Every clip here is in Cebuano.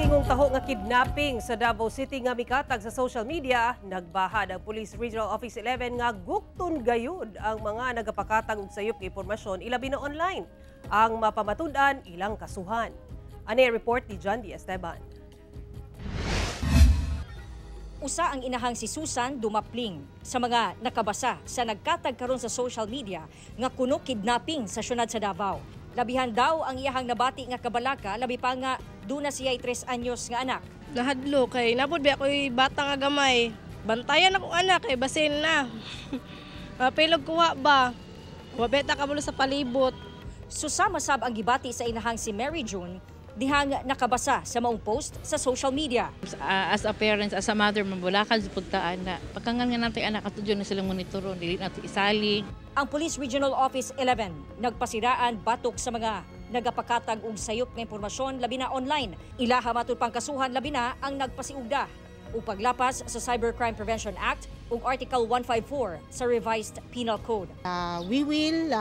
Ingong taho nga kidnapping sa Davao City nga mikatag sa social media, nagbahad ang Police Regional Office 11 nga gukton gayud ang mga nagapakatag og sayop nga impormasyon, ilabi na online. Ang mapamatud-an, ilang kasuhan. Ani report ni John D. Esteban. Usa ang inahang si Susan Dumapling sa mga nakabasa sa nagkatag karon sa social media nga kuno kidnapping sa syudad sa Davao. Labihan daw ang iyahang nabati nga kabalaka, labi pa nga duna siya'y 3 anyos nga anak. Nahadlo kay nabod ba ako'y bata nga gamay. Bantayan ako anak kay basin na. Mapilog kuha ba? Wa beta kabalo sa palibot. Susama sab ang gibati sa inahang si Mary June dihang nakabasa sa maong post sa social media. As a parents, as a mother, mabulakad sa pagtaan na pagkangan nga natin anak ato na silang monitoron, dili nato isali. Ang Police Regional Office 11 nagpasiraan batok sa mga nagapakatag og sayop nga impormasyon, labi na online. Ilaha matud pang kasuhan, labi na ang nagpasiugda ug paglapas sa Cybercrime Prevention Act ug Article 154 sa Revised Penal Code. We will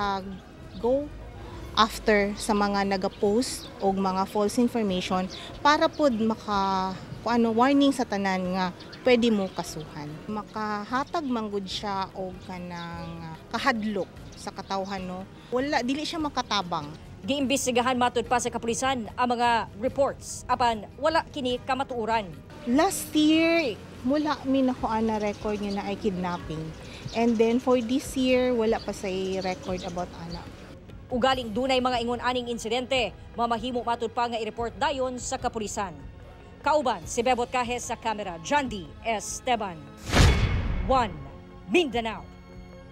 go after sa mga nagapost og mga false information para pod maka kung ano, warning sa tanan nga pwede mo kasuhan. Makahatag manggod siya og kanang kahadlok sa katawhan, no. Wala, dili siya makatabang. Giimbestigahan matud pa sa kapulisan ang mga reports apan wala kini kamatuoran. Last year, wala mi nakuha na record nga naay kidnapping. And then for this year, wala pa sa record about ana. Ugaling dunay mga ingon aning insidente, mamahimo matud pa nga i-report dayon sa kapulisan. Kauban si Bebot Cajes sa kamera, John D. Esteban. 1 Mindanao.